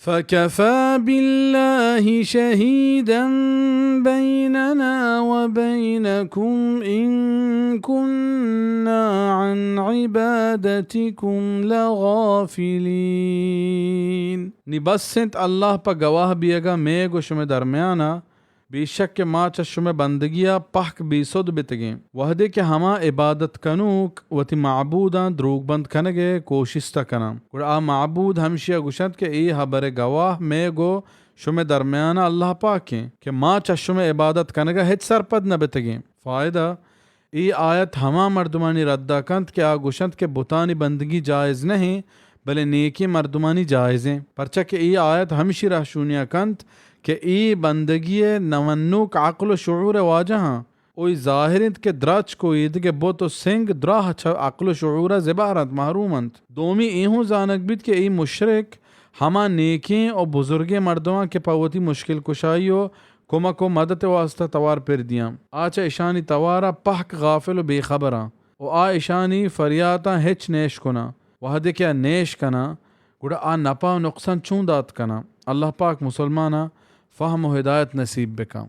فكفى بالله شهيدا بيننا وبينكم إن كنا عن عبادتكم لغافلين. نی بس انت اللہ پہ گواہ بیگا مئے گو شمئے درمیانا، بے شک کہ ما چہ شمئے بندگیا پہک بے سد بتگیں۔ وہدے کہ ہما عبادت کنوک وتی معبوداں دروگ بند کنگئے کوشست کناں، گڑا آ معبود ہمشیا گوشنت کہ اے ہبرئے گواہ مئے گو شمئے درمیانا اللہ پاکیں کہ ما چہ شمئے عبادت کنگا ہچ سرپد نہ بتگیں۔ فائدہ، اے آیت ہما مردمانی ردا کنت کہ آ گوشنت کہ بتانی بندگی جائز نہ ایں، بلے نیکیں مردمانی جائزیں، پرچا کہ اے آیت ہمشی رہشونیا کنت کہ اے بندگیئے نہ منوک عقل و شعورئے واجہاں۔ و اے ظاہر انت کہ درچک و ایدگہ بت و سنگ دراہ چہ عقل و شعورا زبہر انت، محروم انت۔ دومی اے ہوں زانگ بیت کہ اے مشرک ہما نیکیں و بزرگیں مردماں کہ پہ وتی مشکل کشائی و کمک و مددئے واسطہ توار پر دیاں، آ چہ اشانی توارا پہک غافل و بے خبراں و آ اشانی فریاتاں ہچ نیش کناں۔ وہدے کہ آ نیش کناں، گڑا آ نپا و نقصان چون دات کناں؟ اللہ پاک مسلماناں فہم و ہدایت نصیب بکاں۔